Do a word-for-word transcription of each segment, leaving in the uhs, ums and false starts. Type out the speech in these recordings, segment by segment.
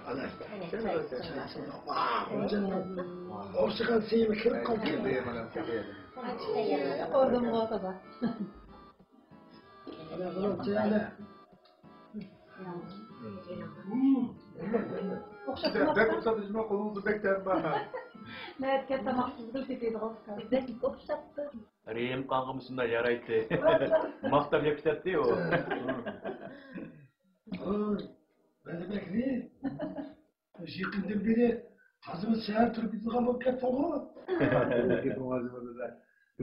ئانا، ئوخشىغان سېيىمى كىرىپ قالدى. ئوردۇمغا قىزا. ئوخشاپ دەپ تۇرسا بىزمۇ قولىمىزدا بەك تەم بار. نەتكە تاماق سىزگىلى كېتىدىغۇ. بەك ئوخشاپتۇ. رېھىم قانغا مۇشۇنداق يارايتتى. ماختاپ يەپ كېتەتتى ئۇ. ۋاي، مەنبەكنى يېقىندىن بېرى تازىمۇ سەھەر تۇرۇپ كېتىدىغان بولۇپ كەتتىڭغۇ؟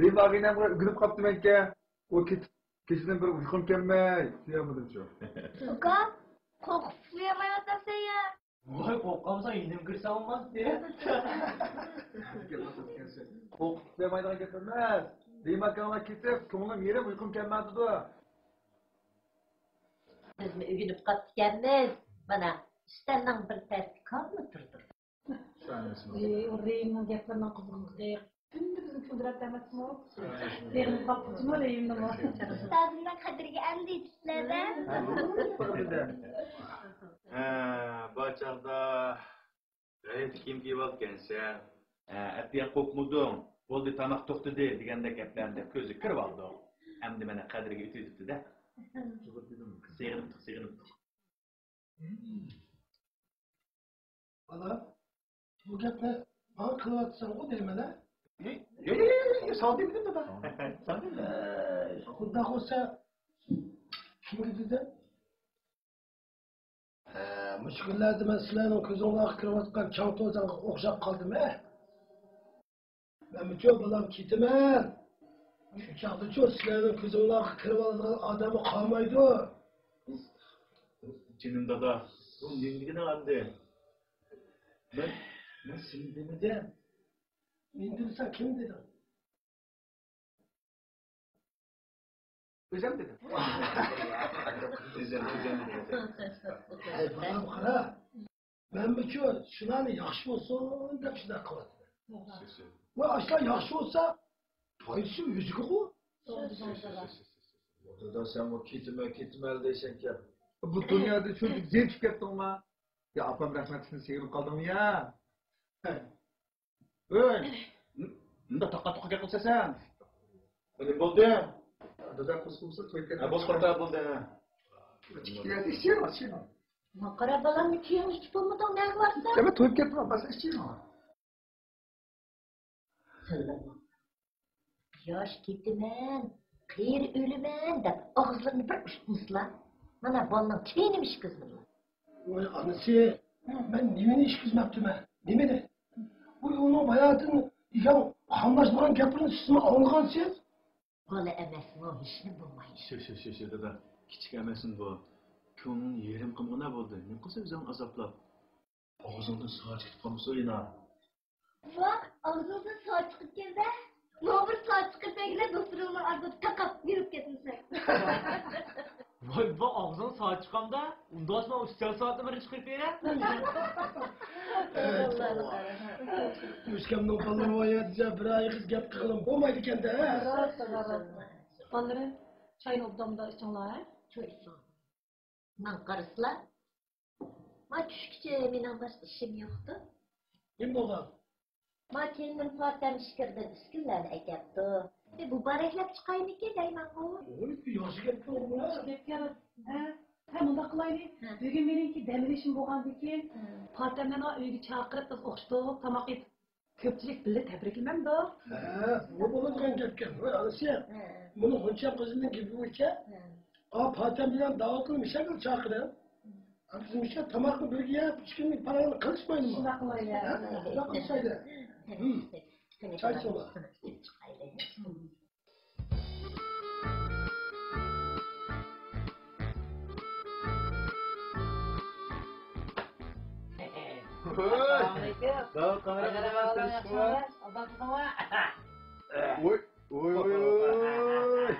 رېھىم ئاغىنەمگە ئۆگىنىپ قاپتىمەنكەن. ئۇ كېتىپ كېچىدىن بىر ئۇيقۇم كەلمەي ئۇخلىيالمىدىمچۇ؟ ئۇكا، قورقۇپ ئۇخلىيالمايۋاتامسەن يا؟ ۋاي، قورققانساڭ يېنىمغا كىرسەڭ بولمامتى؟ قورقۇپ ئۇخلىيالمايدىغان گەپ ئەمەس. رېھىم ئاكاڭلار كېتىپ كۆڭلۈم يېرىم، ئۇيقۇم كەلمەيۋاتىدۇ. بىزمۇ ئۆگىنىپ قاپتىكەنمىز. مانا، ئۈستەلنىڭ بىر تەرىپىدە كاللا تۇرىدۇ. ئى، ئۇ رېھىمنىڭ گەپلىرىنىڭ قىزىقلىقى كۈندە بىزنى كۈلدۈرەتتى ئەمەسمۇ؟ سېغىنىپ قاپتىچۇمۇ رېھىمنىمۇ؟ ئۇستازىمنىڭ قەدرىگە ئەمدى يېتىپسىلەر-دە. ھە، بار چاغدا غەلىتە كىيىم كىيىۋالغانسەن. ھە، ئەتىگەن قورقمىدىڭ، بولدى، تاماق توختىدى دېگەندەك گەپلەرنى دەپ كۆزىگە كىرىۋالدۇق. ئەمدى مانا قەدرىگە يېتىۋېتىپتۇ-دە. سېغىنىپتۇق، سېغىنىپتۇق. بالا، بۇ گەپنى ماڭا قىلىۋاتىسەنغۇ دەيمەن-ھە؟ ياق، ياق، ياق، ياق، ساڭا دېمىدىم، دادا. ساڭا دېمىدىم. ئەي، ئۇنداق بولسا، كىمگە دېدىڭ؟ ھە، مۇشۇ كۈنلەردە مەن سىلەرنىڭ كۆزۈڭلارغا كىرىۋاتقان چاڭ توزانغا ئوخشاپ قالدىم-ھە. مەنمۇچۇ بالام كېتىمەن. شۇ چاغدىچۇ سىلەرنىڭ كۆزۈڭلارغا كىرىۋالىدىغان ئادەممۇ قالمايدۇ. جېنىم دادا، بۇ نېمە دېگىنىڭ ئەمدى؟ مەن، مەن سېنى دېمىدىم. مېنى دېمىسەڭ كىمنى دېدىڭ؟ ئۆزۈم دېدىم. ئۆزۈم، ئۆزۈم دېدىم. ھەي، بالام، قارا. مەنمۇچۇ شۇلارنى ياخشى بولسۇن دەپ شۇنداق قىلىۋاتىمەن. ۋە ئاشۇلار ياخشى بولسا، پايدىسى ئۆزىگىغۇ. دادا، سەنمۇ كېتىمەن، كېتىمەن دەيسەنكەن. بۇ دۇنيادا شۇنچىلىك زېرىكىپ كەتتىڭما؟ يا ئاپام رەھمەتلىكنى سېغىنىپ قالدىڭمۇ يا؟ ئۆي! مۇنداق تاقا-تۇقا گەپ قىلىسەن سەن. مانا بولدى. دادا قىز بولسا توي كەتتى. ھە، بولدى، بولدى، بولدى. ئىچكى يەردە ئىچىڭ، ئىچىڭ. ماقارا بالامنى كىيىڭ ئىچىپ بولمىدىڭ، نەگە بارسا؟ يا، مەن تويۇپ كەتتىم، بارسا ئىچىڭ. ياش كېتىمەن، قېرى ئۆلىمەن دەپ ئاغزىلىرىنى بىر ئۇشتمىسىلا. مانا بالىنىڭ تېنىمۇ ئىشقىزمىدىلا. ۋاي ئانىسى، مەن نېمىنى ئىشقىزمەپتىمەن؟ نېمىنى؟ بۇ ئۇنىڭ باياتىن يېگەن قاملاشمىغان گەپلىرىنى سىزمۇ ئاڭلىغانسىز. بالا ئەمەسمۇ، ھېچنېمە بولمايدۇ. شۇ، شۇ، شۇ، شۇ، دادا. كىچىك ئەمەسمۇ بۇ. كۆڭلۈڭنى يېرىم قىلمىغىنا بولدى. نېمە قىلسا ئۆزۈڭنى ئازابلاپ؟ ئاغزىڭدىن ساۋا چىقىپ قالمىسۇن يەنە. ۋاھ، ئاغزىڭدىن ساۋا چىقىپ كەلدى. ماڭا بىر ساۋا چىقىرىپ بەرگىلە، دوستلىرىڭنىڭ ئارىسىدا تاقاپ يۈرۈپ كەتمىسەك. ۋاي، بۇ ئاغزىڭدىن ساۋا چىقامدا، ئۇنداقسا ماڭا ئۈستەل ساۋاتنى بىرىنچى چىقىرىپ بېرە. ئۆسكەمنىڭ بالىلىرى بار يەردە بىر ئېغىز گەپ قىلغىلى بولمايدىكەن-دە. راست، راست. بالىلىرىم، چاينى ئوبدان ئىچىڭلار، ھە؟ چاي ئىچىڭ. ماڭا قارىسىلا، ما چۈشكىچە مېنىڭ باشقا ئىشىم يوقتۇ. نېمە بولغان؟ ما كېلىنىم پارتەم ئىچكىرىدىن ئۈسكۈنىلەرنى ئەكەپتۇ. ئى، مۇبارەكلەپ چىقايمىكىن دەيمەنغۇ. ۋوي، ياخشى گەپكەن بۇ. ياخشى گەپكەن. ھە، ھە، مۇنداق قىلايلى. ھە. بۈگۈن مېنىڭكى دەم ئېلىشىم بولغاندىكىن، ھە، پارتەملەرنى ئۆيگە چاقىرىپ، بىز ئوخشىتىپ تاماق يەپ، كۆپچىلىك بىللە تەبرىكلىمەمدۇق؟ ھە، بۇ بولىدىغان گەپكەن. ۋاي، ئانىسى، ھە، مۇنۇ غۇنچەم قىزىنىڭ گېپى بويىچە، ھە، ئا، پاتەم بىلەن داۋۇتنى مىشەگە چاقىرىڭ. ھە، بىز مىشە تاماقنى بىرگە يەپ، ئىچكىرىنى پاراڭنى قىلىشمايلىمۇ؟ شۇنداق قىلايلى. ھە، شۇنداق قىلىشايلى. ھە، ھە، ھە. چاي ئىچىڭلار. چىقايلى. ۋوي. ئەسسالامۇئەلەيكۇم. داۋۇت قانداق ئەھۋال، تىنچلىقمۇ؟ ئوبدانسىزمۇ؟ ۋوي، ۋوي، ۋوي، ۋوي.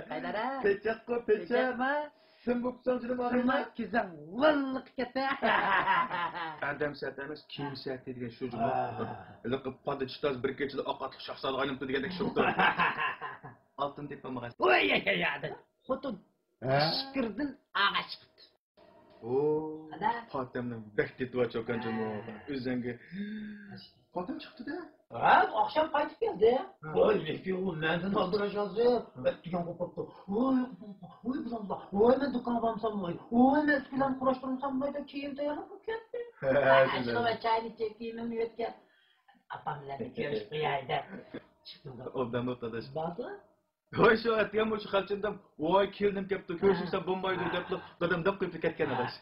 قايدادا؟ پېچەكقۇ، پېچەك. پېچەكما؟ سىم بوپسەن جېنىم ئاغىنە. كېزەڭ لاللىق كەتتى. ئادەم سەت ئەمەس، كىيىم سەت دېگەن شۇ جۇمۇ. ھېلىقى پادىچى تاز بىر كېچىدە ئاقاتلىق شاھزادىگە ئايلىنىپتۇ دېگەندەك شۇ. ئالتۇن دەپ بولمىغان. ۋوي، يا، يا، يا. خوتۇن. ھە؟ ئىچكىرىدىن ئاغاچ چىقىپتۇ. ئو، ئاداش. پاتەمنىڭ بەك دېتى بار چوكان جۇمۇ. ھە. ئۆزەڭگە. پاتەم چىقتى-دە. ھە، ئاخشام قايتىپ كەلدى. ھە. ۋاي، لېكىن ئۇ مەندىن ئالدىراش ھازىر. ھە. ئەتىگەن قوپۇپتۇ. ۋاي، ۋاي، بۇلاملا. ۋاي، مەن دۇكانغا بارمىسام بولمايدۇ. ۋاي، مەن ئۈسكۈنەمنى قۇراشتۇرمىسام بولمايدۇ. كىيىم تەييارلاپ بولۇپ كەتتى. ھە، ھە، شۇنداق. ئاشۇ چاينى ئىچىپ، كىيىمىمنى يۆتكەپ، ئاپام بىلەن بىر كۆرۈشۈپ قوياي دەپ چىقتىم. ئوبدان بوپتۇ، ئاداش. باردىڭ؟ ھوي، شۇ ئەتىگەن مۇشۇ خەلچىمدىم، ۋاي، كېلىنىم كەپتۇ، كۆرۈشمىسەم بولمايدۇ، دەپلا دادام دەپ قويۇپ كەتكەن، ئاداش.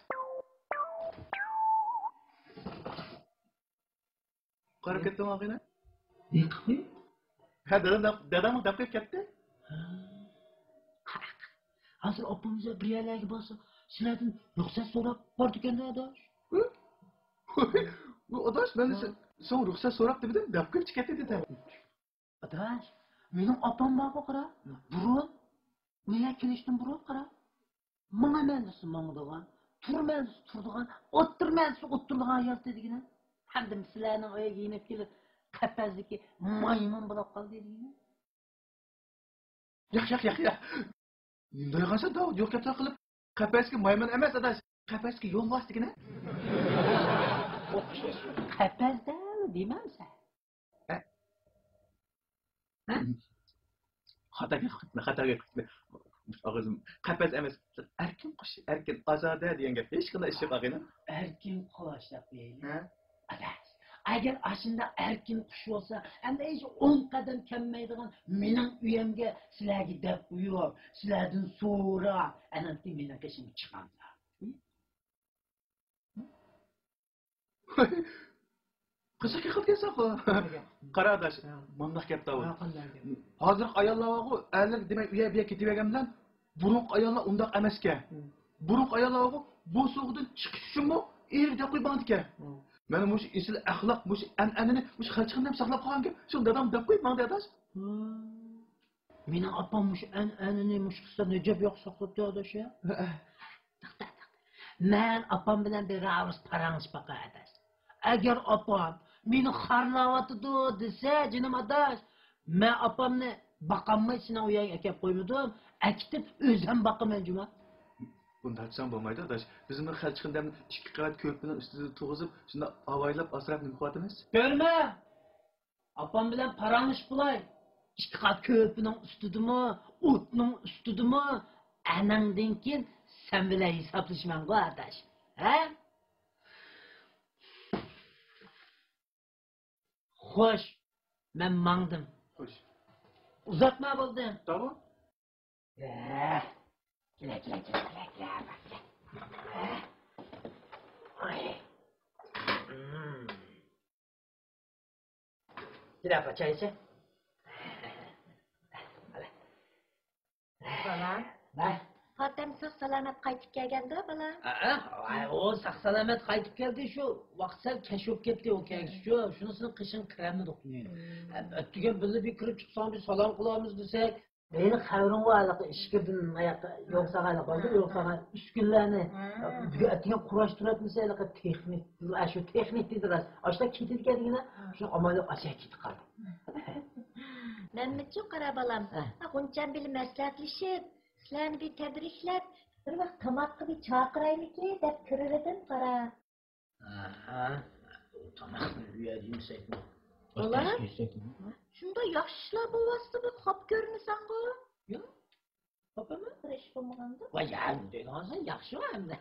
قاراپ كەتتىڭ ئاغىنە؟ نېمە قىلىپ قويۇپ؟ ھە، دادام دەپ، دادام دەپ قويۇپ كەتتى. ھە. ھازىر ئاپام بىر يەرلەرگە بارسا، سىلەردىن رۇخسەت سوراپ بارىدىكەن-دە، ئاداش. ھە؟ ئاداش، مەن ھە. سە-، ساڭا رۇخسەت سوراپ دېمىدىم، دەپ قويۇپ كەتتى دېدىم. ئاداش، مېنىڭ ئاپام بارغۇ، قارا. بۇرۇن، ئۇ يەرگە كېلىشتىن بۇرۇن، قارا. ماڭىمەن دېسە ماڭىدىغان، تۇرىمەن دېسە تۇرىدىغان، ئولتۇرىمەن دېسە ئولتۇرىدىغان ھايات دېگىنە. ھەمدە سىلەرنىڭ ئۆيگە يېنىپ كېلىپ، قەپەسدىكى مايمۇن بولاپ قالدى دېگىنە. ياق، ياق، ياق، ياق. نېمە دەيدىغانسەن، داۋۇت؟ يوق گەپلەر قىلىپ، قەپەسكە مايمۇن ئەمەس، ئاداش. قەپەسكە يولۋاس دېگىنە. قەپەس دەل دېمەمسەن. ھە؟ ھە؟ خاتا گەپ قىپتىمەن، خاتا گەپ قىپتىمەن. ئاغزىم، قەپەس ئەمەس، ئەركىن قۇش، ئەركىن، ئازادە دېگەن گەپ. ھېچقانداق ئىش يوق، ئاغىنەم. ئەركىن قۇش دەپ بېرەيلى. ھە؟ ئاداش، ئەگەر ئاشۇنداق ئەركىن قۇش بولسا، ئەمدى ھېچ ئون قەدەم كەلمەيدىغان مېنىڭ ئۆيۈمگە سىلەرگە دەپ قويۇپ، سىلەردىن سوراپ، ئەنەمتى مېنىڭ قېشىمغا چىقامسا؟ قىزىق گەپ قىلىپ كەلسەڭغۇ. قارا ئاداش، ھە. مانداق گەپ داۋۇت. ھە، قانداق گەپ؟ ھازىرقى ئاياللار بارغۇ، ئەرلەرگە دېمەي ئۇ يەر بۇ يەر كېتىۋەرگەن بىلەن، بۇرۇنقى ئاياللار ئۇنداق ئەمەسكەن. ھە. بۇرۇنقى ئاياللار بارغۇ، بوسۇغىدىن چىقىش ئۈچۈنمۇ ئېرىگە دەپ قويۇپ ماڭىدىكەن. ھە. مانا مۇشۇ ئېسىل ئەخلاق، مۇشۇ ئەنئەنىنى مۇشۇ خەلچىخىنىم ساقلاپ قالغان گەپ، شۇ دادام دەپ قويۇپ ماڭدى ئاداش. ھە. مېنىڭ ئاپام مۇشۇ ئەنئەنىنى، مۇشۇ خىسلەتنى ئەجەب ياخشى ساقلاپتۇ ئاداش، ھە؟ ھە. توختا، توختا. مەن ئاپام بىلەن بىر ئاۋۇز پاراڭلىشىپ باقاي ئاداش. ئەگەر ئاپام مېنى خارلاۋاتىدۇ دېسە، جېنىم ئاداش، مەن ئاپامنى باقالماي سېنىڭ ئۇ يەرگە ئەكەپ قويمىدىم، ئەكېتىپ ئۆزۈم باقىمەن جۇما. بۇنداق دېسەڭ بولمايدۇ ئاداش. بىز مۇنۇ خەلچىخىندەمنى ئىككى قەۋەت كۆرپىنىڭ ئۈستىدە تۇرغۇزۇپ، شۇنداق ئاۋايلاپ ئاسراپ نېمە قىلىۋاتىمىز؟ كۆرمە! ئاپام بىلەن پاراڭلىشىپ بولاي. ئىككى قات كۆرپىنىڭ ئۈستىدىمۇ، ئوتنىڭ ئۈستىدىمۇ، ئەنەڭدىن كېيىن سەن بىلەن ھېسابلىشىمەنغۇ، ئاداش. ھە؟ خوش، مەن ماڭدىم. خوش. ئۇزاتما بولدى. تامام. ھە. كېلە، كېلە، كېلە، كېلە، كېلە. ھە. ئاي. كېلە، ئاپا، چاي ئىچە. بالام. ھە. پاتەم ساق سالامەت قايتىپ كەلگەندۇ، بالام؟ ھە، ھە، ئۇ ساق سالامەت قايتىپ كەلدى، شۇ ۋاقىت سەل كەچ بولۇپ كەتتى ئۇ كەلگۈچىچۇ. شۇنىسىنى قېشىغا كىرەلمىدۇق. ھە، ئەتىگەن بىللە بىر كىرىپ چىقساڭ، بىر سالام قىلارمىز دېسەك، مېنىڭ خەۋىرىم بار، ھېلىقى ئىچكىردىن ئاياققا يول سالغان، ھە. يول سالغان ئۈسكۈنىلەرنى، ھە. بۈگۈن ئەتىگەن قۇراشتۇرۇۋەتمىسە، ھېلىقى تېخنىك، ئاشۇ تېخنىك دېدى راست. ئاشۇنداق كېتىدىكەن دېگىنە، ھە. شۇ ئامال يوق، ئاشۇ كېتىپ قالدى. مەممىتجان، قارا بالام، ھە. غۇنچەم بىلەن مەسلىھەتلىشىپ، سىلەرنى بىر تەبرىكلەپ، بىر ۋاق تاماققا بىر چاقىرايمىكىن دەپ كىرىۋىدىم، قارا. ئاھا، ئۇ تاماقنى ئۇ يەردە يېمىسەكمۇ، بالام، باشقا يەردە يېسەكمۇ؟ شۇنداق ياخشى ئىشلار بولۇۋاتسا بىر خاپا كۆرۈنىسەڭغۇ. ياق، خاپىمۇ؟ بىر ئىش بولمىغاندا؟ ۋاي، يا، دەيدىغانسەن ياخشىغۇ ئەمدى.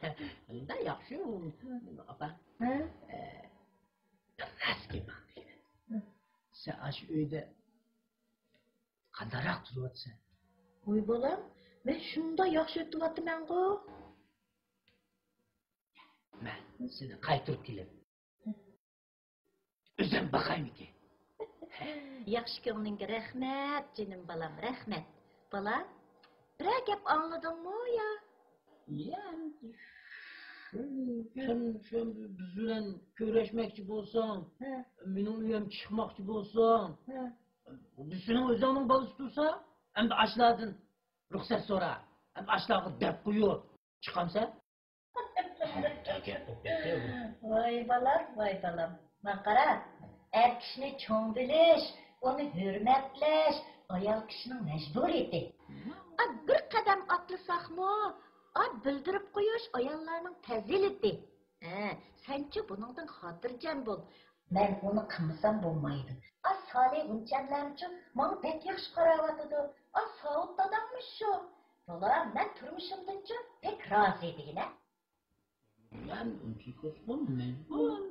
ئەمدى ياخشى. ھە. ئاپا. ھە؟ ئە، راست گېپىڭنى دېگىنە. ھە. سەن ئاشۇ ئۆيدە قانداقراق تۇرۇۋاتىسەن؟ ۋوي بالام، مەن شۇنداق ياخشى ئۆتۈۋاتىمەنغۇ. مەن سېنى قايتۇرۇپ كېلىپ، ئۆزۈم باقايمىكىن؟ ياخشى كۆڭلۈڭگە رەھمەت، جېنىم بالام، رەھمەت. بالام، بىرەر گەپ ئاڭلىدىڭمۇ يا؟ يا، شۇ، سەن، سەن بىز بىلەن كۆرۈشمەكچى بولساڭ، ھە. مېنىڭ ئۆيۈمگە چىقماقچى بولساڭ، ھە. بىز سېنىڭ ئۆزۈڭنىڭ بالىسى تۇرسا، ئەمدى ئاشۇلاردىن رۇخسەت سورا، ئەمدى ئاشۇلارغا دەپ قويۇپ چىقامسەن؟ ۋاي بالام، ۋاي بالام. ماڭا قارا، ئەر كىشىنى چوڭ بىلىش، ئۇنى ھۆرمەتلەش ئايال كىشىنىڭ مەجبۇرىيىتى. ئا، بىر قەدەم ئاتلىساقمۇ، ئا، بىلدۈرۈپ قويۇش ئاياللارنىڭ پەزىلىتى. ھە، سەنچۇ بۇنىڭدىن خاتىرجەم بول. مەن ئۇنى قىلمىسام بولمايدۇ. ئا، سالى غۇنچەملەرچۇ ماڭا بەك ياخشى قاراۋاتىدۇ. ئا، ساۋۇت داداڭمۇ شۇ. بۇلار مەن تۇرمۇشۇمدىنچۇ بەك رازى دېگىنە. مەن ئۇنچە قىزغىن مەجبۇر.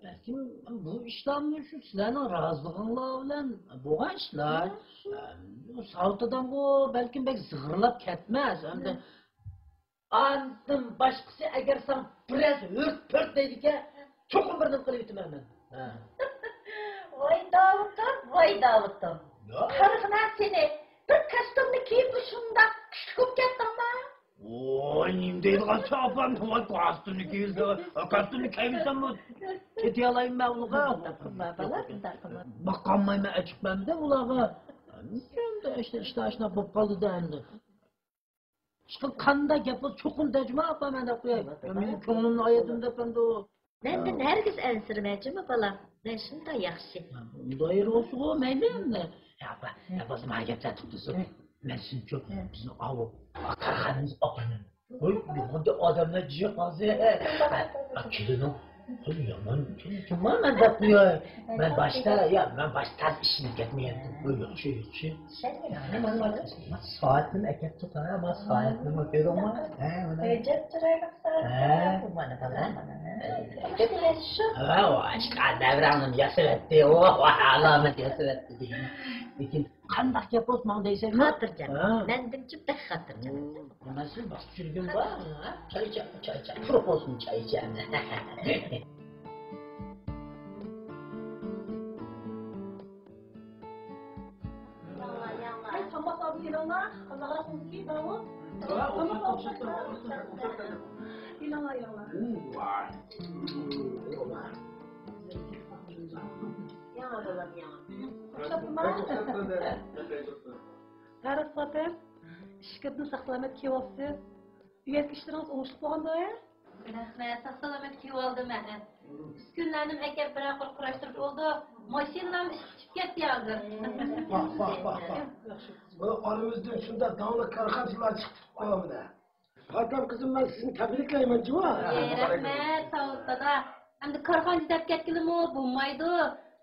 بەلكىم بۇ ئىشلارمۇ شۇ سىلەرنىڭ رازىلىقىڭلار بىلەن بولغان ئىشلار. ھە، شۇ. ئە، ساۋۇت داداڭغۇ بەلكىم بەك زىغىرلاپ كەتمەس. ئەمدى ئاندىن باشقىسى ئەگەر ساڭا بىرەر ھۆرت-پۆرت دەيدىكەن، چوقۇم بىر نېمە قىلىۋېتىمەن مەن. ھە. ۋاي داۋۇتۇم، ۋاي داۋۇتۇم. يا. قارىغىنا سېنى، بىر كاستيۇمنى كىيىپلا شۇنداق كۈچلۈك بولۇپ كەتتىڭما؟ ۋاي، نېمە دەيدىغانسەن ئاپام؟ ۋاي، كاستيۇمنى كىيسە، كاستيۇمنى كىيمىسەممۇ كېتىۋالايمەن مەن ئۇنىڭغا. مۇنداق قىلما، بالا، مۇنداق قىلما. باقالمايمەن ئەچىقمەمدە ئۇلارغا. ئەمدى ئىشتا، ئىشتا ئاشۇنداق بولۇپ قالدى-دە ئەمدى. ئىشقىلىپ قانداق گەپ بولسا چوقۇم دەجما ئاپا مەن دەپ قوياي. مېنىڭ كۆڭلۈمنى ئاياتتىم دەپ ئەمدى ئۇ. مەندىن ھەرگىز ئەنسىرىمە جۇمۇ بالام. مەن شۇنداق ياخشى. ئۇنداق يەر بولسىغۇ مەيلى ئەمدى. يا ئاپا، يا بولسا مانا گەپلەر توختىسۇن. مەن سىزنىچۇ بىزنىڭ ئاۋۇ كارخانىمىز ئاپىرىمەن. ۋاي، نېمانداق ئادەملەر جىق ھازىر. ھە، كېلىنىڭ قولى يامان، كېلىن كىم بار مەن دەپ قوياي. مەن باشتا، يا، مەن باشتا تازا ئىشىنىپ كەتمىگەنتىم. ۋاي، ياخشى، ياخشى. سايەتنىمۇ ئەكەپتۇق ھە، ما سايەتنىمۇ كۆردۈڭمۇ؟ ھە، مانا. ئەجەب چىرايلىق سايەت. ھە. بۇ مانا بالا. ھە، ۋاي، ئاشقا دەۋراننىڭ ياسىۋەتتى. ۋاھ، ۋاھ، ئالامەت ياسىۋەتتى دېگەن. لېكىن قانداق گەپ بولسا ماڭا دەيسەن. خاتىرجەم. ھە. مەندىنچۇ بەك خاتىرجەم. مم، مەن سېنى باسىپ يۈرگۈم بار. ھە؟ چاي ئىچە، چاي ئىچە. قۇرۇق بولسۇن، چاي ئىچە. ھەي، تاماق ئالدى ئېلىڭلار. قازاقلار قىلدىكى داۋۇت. تاماق ئالدى ئېلىڭلار، ئېلىڭلار. ياڭى بالام، ياڭى. ئوخشاپتىما؟ پەرىز خاتىن، ئىككىدىن ساق سالامەت كېلىۋاپسىز. ئۆيدىكى ئىشلىرىڭىز ئوڭۇشلۇق بولغاندۇ ھە؟ رەھمەت، ساق سالامەت كېلىۋالدىم ھە. ئۈسكۈنىلەرنىمۇ ئەكەپ بىرەر قۇر قۇراشتۇرۇپ بولدى. ماشىنىلارمۇ ئىشقا چۈشۈپ كەتتى ھازىر. ۋاھ، ۋاھ، ۋاھ، ۋاھ. بۇ ئارىمىزدىن شۇنداق داڭلىق كارخانىچىلار چىقىپ قالمىدى. پاتەم قىزىم، مەن سىزنى تەبرىكلەيمەن جۇمۇ. ئەي، رەھمەت، ساۋۇت دادا. ئەمدى كارخانىچى دەپ كەتكىلىمۇ بولمايدۇ.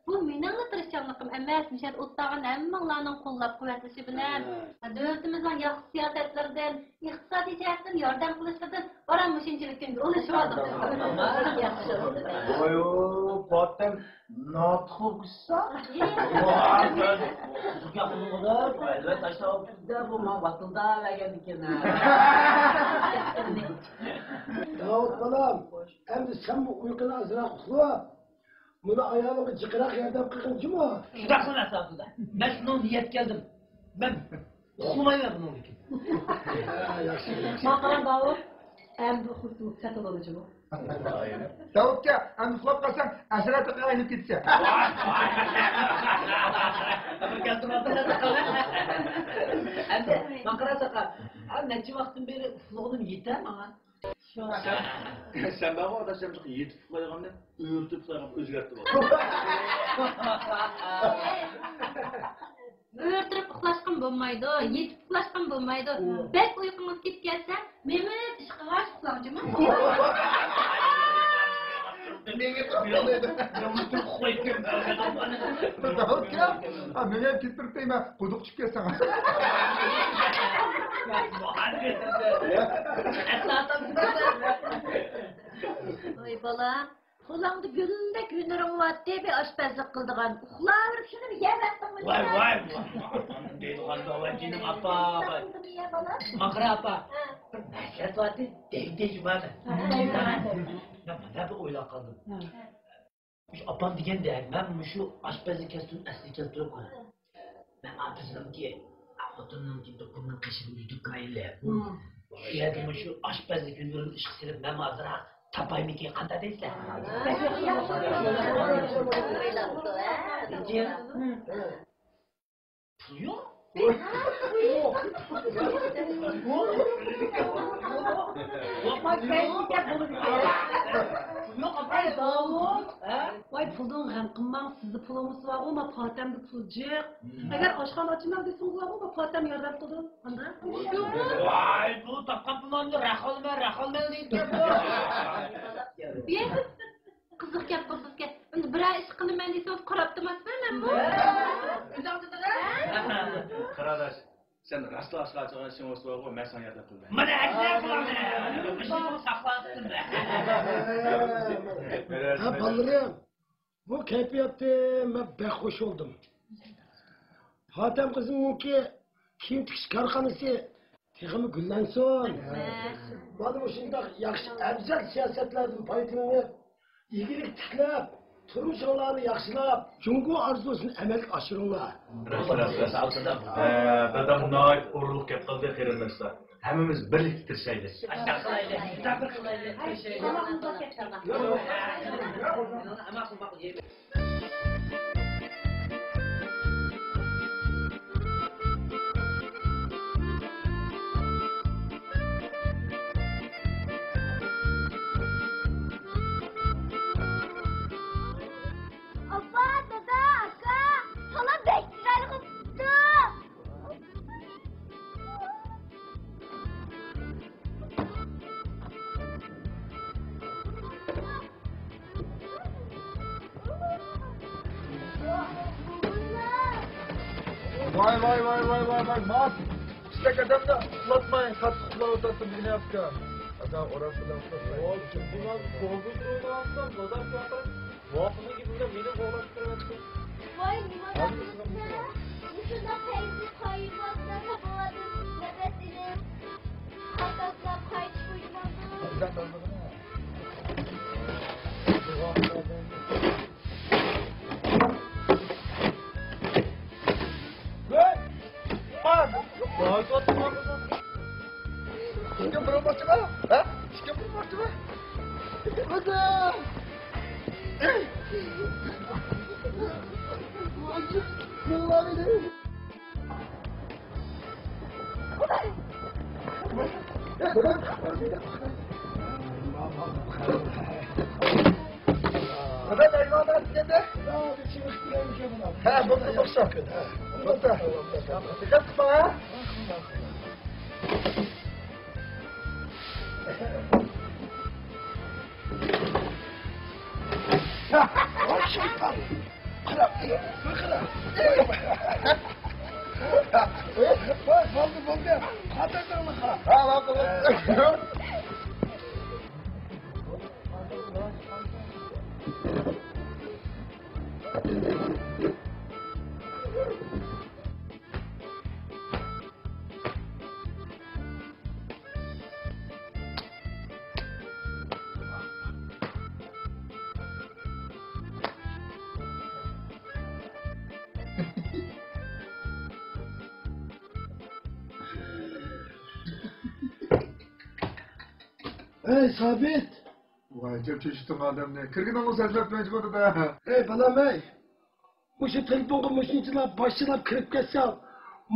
بۇ مېنىڭلا تىرىشچانلىقىم ئەمەس، مۇشۇ يەردە ئولتۇرغان ھەممىڭلارنىڭ قوللاپ قۇۋۋەتلىشى بىلەن، ھە، دۆلىتىمىزنىڭ ياخشى سىياسەتلىرىدىن، ئىقتىسادىي جەھەتتىن ياردەم قىلىشلىرىدىن بارا مۇشۇنچىلىك كۈنگە ئۇلىشىۋالدۇق. ياخشى بولدى. ۋاي، پاتەم ناتىق بولۇپ كېتىسەن. ئەلۋەتتە، ئاشۇ بىزدە بۇ ماڭا ۋاتىلدا بەرگەندىكىن. داۋۇت بالام، ئەمدى سەنمۇ ئۇيقۇنى ئازراق ئۇخلا. مۇنۇ ئايالىڭغا جىقراق ياردەم قىلغىن جۇمۇ. شۇنداق قىلىڭ ئەسلىدە. مەن شۇنىڭ نىيەت كەلدىم. مەن ئۇخلىمايمەن بۇنىڭدىن كېيىن. ھە، ياخشى، ياخشى. ماڭا قاراڭ داۋۇت. ئەمدى ئۇخلىسىمۇ سەت بولىدۇ جۇمۇ. داۋۇتكا، ئەمدى ئۇخلاپ قالساڭ ئەسرەتىڭگە ئايلىنىپ كېتىسەن. بىر گەپ تۇرۇۋاتىدۇ. ئەمدى ماڭا قارا ساقا. ھە، نەچچە ۋاقىتتىن بېرى ئۇخلىغىنىم يېتە ماڭا. سەن، سەن بارغۇ ئاداش، سەن يېتىپ ئۇخلايدىغاننى ئۆرتۈپ ئۇخلايدىغان ئۆزگەرتىپ ئال. ئۆرتۈپ ئۇخلاشقىمۇ بولمايدۇ، يېتىپ ئۇخلاشقىمۇ بولمايدۇ. بەك ئۇيقۇڭىز كېلىپ كەتسە، مېڭىپ ئىشقىغاچ ئۇخلاڭ جۇمۇ. مېڭىپ ئۇخلايدۇ. داۋۇت ئاكا، ھە، مېڭىپ كېتىپ تۇرۇپتۇ، مەن قۇدۇق چۈشۈپ كەتسەڭ. ۋاي بالام، قولۇڭدا گۈلدەك ھۈنىرىڭ بارتى، بىر ئاشپەزلىك قىلىدىغان. ئۇخلاۋېرىپ شۇنى بىر يەۋەتتىڭمۇ؟ ۋاي، ۋاي، ۋاي، ۋاي، دەيدىغان بولغان جېنىم ئاپا، ۋاي. ماقىرا ئاپا، بىر مەسلىھەت بارتى، دەيدى جۇما. مەن مانا بىر ئويلاپ قالدىم. مۇشۇ ئاپام دېگەندەك، مەن مۇشۇ ئاشپەزلىك كەسپىمنى ئەسلىگە كەلتۈرۈپ قوياي. مەن ئاپىسىمنىڭكى، خوتۇننىڭكى دۇكىنىنىڭ قېشىدا بىر دۇكان ئېلىپ، ئۇ يەردە مۇشۇ ئاشپەزلىك ھۈنىرىمنى ئىشقا سېلىپ، مەن ئازراق تاپايمىكىن، قانداق دەيسىلەر؟ لېكىن پۇل يوق. ياق، ئاپا، داۋۇت. ھە؟ ۋاي، پۇلدىن غەم قىلماڭ، سىزدە پۇلىڭىز بارغۇ، ما پاتەمدە پۇل جىق. ئەگەر ئاشخانا ئاچىمەن دېسىڭىزلارغۇ، ما پاتەم ياردەم قىلىدۇ. قانداق؟ ۋاي، بۇ تاپقان پۇلۇڭنى رەخالمەن، رەخالمەن دەيدىكەن بۇ. قىزىق گەپ، قىزىق گەپ. ئەمدى بىرەر ئىش قىلىمەن دېسىڭىز، قاراپ تۇرماسمەن مەنمۇ. قېرىنداش، سەن راستلا ئاشخانا ئاچقان ئىشىڭ بولسا بارغۇ، مەن ساڭا ياردەم قىلىمەن. مانا ئەسلى قىلىمەن. مۇشۇنى ساقلاپ تۇرمەن. ھە، بالىلىرىم، بۇ كەيپىياتتىن مەن بەك خۇش بولدۇم. پاتەم قىزىمنىڭكى كىيىم تىكىش كارخانىسى تېخىمۇ گۈللەنسۇن. مانا مۇشۇنداق ياخشى ئەۋزەل سىياسەتلەردىن پايدىلىنىپ، ئىگىلىك تىكلەپ، تۇرمۇشۇڭلارنى ياخشىلاپ، جۇڭگو ئارزۇسىنى ئەمەلگە ئاشۇرۇڭلار. رەھمەت، رەھمەت. ئە، دادام ناھايىتى ئورۇنلۇق گەپ قىلدى، قېرىنداشلار. ھەممىمىز بىرلىكتە تىرىشايلى. شۇنداق قىلايلى، شۇنداق بىر قىلايلى، تىرىشايلى. تاماقنى ئۇزاپ كەتسەڭلار. ئاپا، دادا، ئاكا، تالا بەك چىرايلىق بوپتۇ. ۋاي، ۋاي، ۋاي، ۋاي، ۋاي، ۋاي، ماس. كىچىك ئادەمنى ئۇخلاتماي، قاتتىق ئۇخلاۋاتاتتىم، بىلمەيۋاتىمەن. ئاتا، ئوراسىدا ئۇخلاتماي. ۋاي، كىم بۇلار؟ كومپيۇتېر ئويناۋاتقان، بازار قىلىۋاتقان. ۋاقىتنىڭ گېپىگە مېنى قوغلاپ كىرىۋەتتى. ۋاي، نېمە دەپسىز؟ مۇشۇنداق پەيزى قايىل ۋاقىتلاردا بولىدۇ، نەپەس ئېلىپ، قاقاسلاپ قايتىش ئوينىمامدۇ؟ ئىككى بىر بوپتىما؟ ھە؟ ئىككى بىر بوپتىما؟ ھە، بولدى، بولدى. دىققەت قىلما، ھە؟ ۋاي شەيتان! قاراپ، بىر قاراپ. ۋاي، بولدى، بولدى. قاتۇردۇڭلار. ھە، ھە، بولدى. ھەي، سابىت! ۋاي، جىق چۆچۈتتۈڭ ئادەمنى. كىرگىنىڭ بولسا ئەجرەتمەيچى بۇ دادا. ھەي، بالام، ھەي! مۇشۇ تېلېفونغا مۇشۇنچىلا باشچىلاپ كىرىپ كەتسەڭ،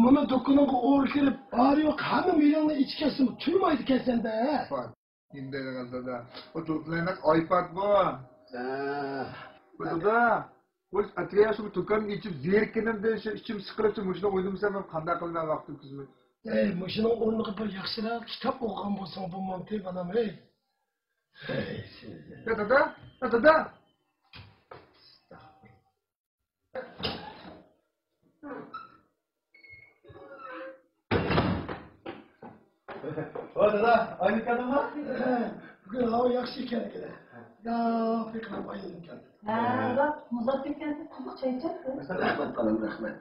مانا دۇكىنىڭغا ئوغرى كىرىپ، بارى يوق ھەممە مېلىڭنى ئېچىپ كەتسىمۇ تۇيمايدىكەنسەن-دە. ۋاي، نېمە دەيدىغان دادا؟ ئۇ تېلېفونلار ئايپاد بۇ. ھە. بۇ دادا، بۇ ئەتىگەن شۇ دۇكان ئېچىپ زېرىككىنىمدىن شۇ ئىچىم سىقىلىپ، شۇ مۇشۇنى ئويلىمىسام مەن قانداق قىلىمەن ۋاقىت ئۆتكۈزمەي. ھەي، مۇشۇنىڭ ئورنىغا بىر ياخشىراق كىتاب ئوقۇغان بولساڭ بولمامتى، بالام، ھەي؟ ھەي، سىز. يا دادا، يا دادا. ۋاي دادا، ئايلىنىپ كەلدىڭمۇ؟ بۈگۈن ھاۋا ياخشى ئىكەن، يا، بەك ئايلىنىپ كەلدىم. ھە، مۇزات ئىكەنسىز، قىزىق چاي ئىچەمسىز؟ رەھمەت بالام، رەھمەت.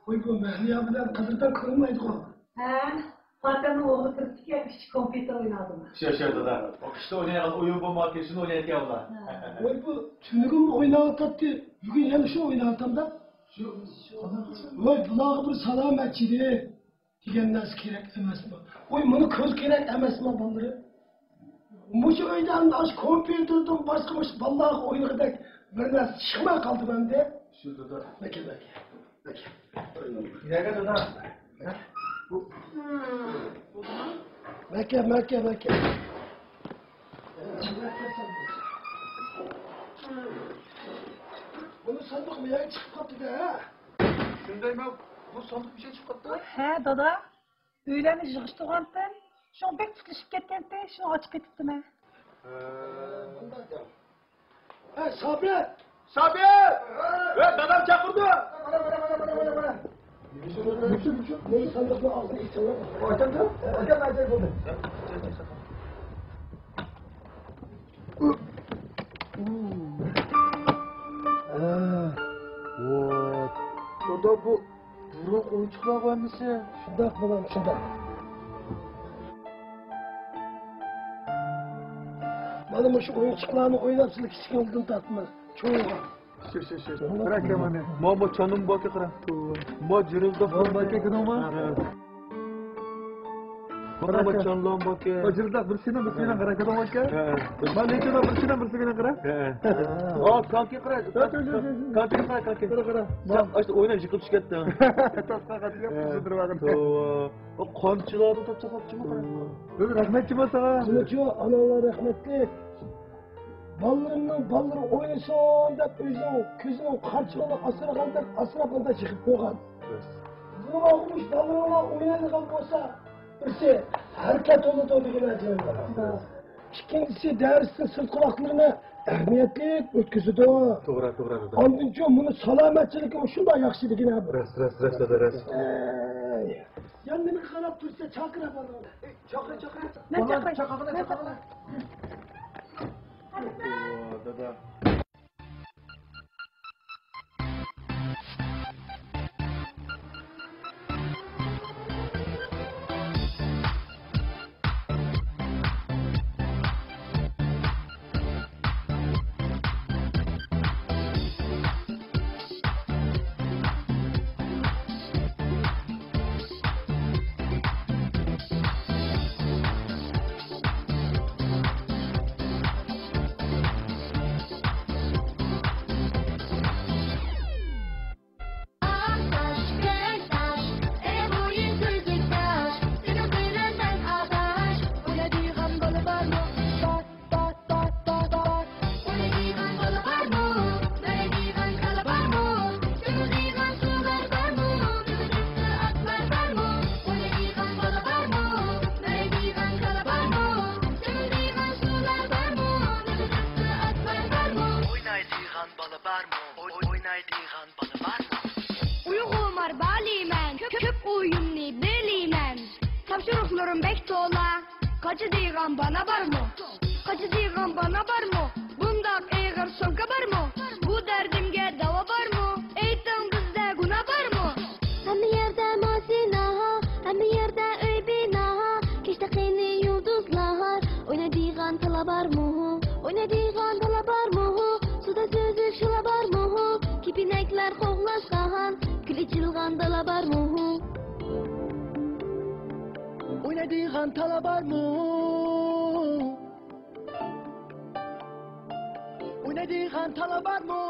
ۋاي، بۇ مەھلىيا بىلەن قەدىردان كۆرۈنمەيدىغۇ. ھە، پاتەمنىڭ ئوغلى كىرىپتىكەن، كىچىك كومپيۇتېر ئويناۋاتىدۇ. شۇ، شۇ دادا. ئۇ قىشتا ئوينايدىغان ئويۇن بولمايدىكەن، شۇنى ئوينايدىكەن ئۇلار. ھە. ۋاي، بۇ تۈنۈگۈنمۇ ئويناۋاتاتتى، بۈگۈن يەنە شۇ ئويناۋاتامدا. شۇ، شۇ. ۋاي، بۇلارغا بىر سالامەتچىلىك دېگەن نەرسە كېرەك ئەمەسمۇ؟ ۋاي، مانا كۆز كېرەك ئەمەسمۇ بالىلىرى؟ مۇشۇ ئۆيدە ئەمدى ئاشۇ كومپيۇتېردىن باشقا مۇشۇ بالىلارغا ئوينىغۇدەك بىر نەرسە چىقماي قالدى مەندە. شۇ دادا. بەكە، بەكە. بەكە. نەگە دادا؟ ھە؟ بۇ. بەكە، بەكە، بەكە. ساندۇقمۇ يەنە چىقىپ قاپتۇ-دە، ھە؟ شۇندايمۇ؟ بۇ ساندۇق بىر شەي چىقىپ قاپتۇ؟ ھە، دادا. ئۆيلەرنى يىغىشتۇرغانتىم. شۇڭا بەك تۇتىشىپ كەتكەنتى، شۇڭا ئاچىقىپ كېتىپتىمەن. ھە. ھە، سابىر! سابىر! ھە، دادام چاقىرىدۇ! مانا، مانا، مانا. مۇشۇ، مۇشۇ، مۇشۇ، مۇشۇ ساندۇقنىڭ ئاغزىنى ئېچىڭلار. ئاچامدۇ؟ ئاچام، ئاچام بولدى. ھە. ۋاي. دادا، بۇ بۇرۇنقى ئويۇنچۇقلارغۇ ھەممىسى. شۇنداق، بالام، شۇنداق. مانا مۇشۇ ئويۇنچۇقلارنى ئويناپ، سىلەر كىچىكىڭىزدىن تارتىپ چوڭىغا. شۇ، شۇ، شۇ. بىراك، مانا. ماما چانىم باركەن، قارا. ما جىرىلداپ باركەن، كۆردۈڭمۇ؟ ھە. مانا، ما چانلام باركەن. ما جىرىلداپ بىرسىنى بىرسىگە قارا، كۆردۈڭمۇ ئاكا؟ ھە. ما نېچىدا بىرسىنى بىرسىگە قارا. ھە. ئا، كاكى قارا. كاكى قارا، كاكى. قارا، قارا. سەن ئاشتا ئويناپ يىقىلىپ چۈشۈپ كەتتىڭ. تاسقا قاتىياپ، ھە. توۋا. ئۇ قامچىلاردىن توپ چاپلاپ چىقىمۇ قارا. ئۆزى رەھمەتچى بولسا. شۇنىچۇ، ئاناڭلار رەھمەتلىك. بالىلىرىمنىڭ بالىلىرى ئوينىسۇن دەپ، ئۆزىنىڭ كۆزىنىڭ قارىچۇقىنى ئاسرىغاندەك ئاسراپ، ئاندا چىقىپ قويغان. بۇنىڭغا ئوخشاش بالىلىرىڭلار ئوينايدىغان بولسا، بىرسى ھەرىكەت بولىدۇ دېگەن ئەجەب. ئىككىنچىسى، دەرستىن سىرتقى ۋاقىتلىرىنى ئەھمىيەتلىك ئۆتكۈزىدۇ. توغرا، توغرا، توغرا. ئاندىنچۇ، بۇنى سالامەتچىلىكىمۇ شۇنداق ياخشى دېگىنە. راست، راست، راست، دادا، راست. ئەي. يان نېمىگە قاراپ تۇرسا، چاقىر بالىنى. ئەي، چاقىر، چاقىر. مەن چاقىراي. چاقىرغىنا، مەن چاقىرغىنا. ئوو، دادا. ئوينايدىغان بالا بارمۇ؟ ئوي-، ئوينايدىغان بالا بارمۇ؟ ئۇيغۇرلار بالىمەن، كۆپ، كۆپ ئويۇننى بىلىمەن. تاپشۇرۇقلىرىم بەك تولا. قاچىدىغان بالا بارمۇ؟ قاچىدىغان بالا بارمۇ؟ بۇنداق ئېغىر سومكا بارمۇ؟ بۇ دەردىمگە داۋا بارمۇ؟ ئېيتىڭ، بىزدە گۇناھ بارمۇ؟ ھەممە يەردە ماشىنا، ھەممە يەردە ئۆي بىنا، كەچتە قېنى يۇلدۇزلار؟ ئوينايدىغان بالا بارمۇ؟ ئوينايدىغان بالا بارمۇ؟ سۇدا سۈزۈك شۇلا بارمۇ؟ كېپىنەكلەر قوغلاشقان، گۈل ئېچىلغان دالا بارمۇ؟ ئوينايدىغان تالا بارمۇ؟ ئوينايدىغان تالا بارمۇ؟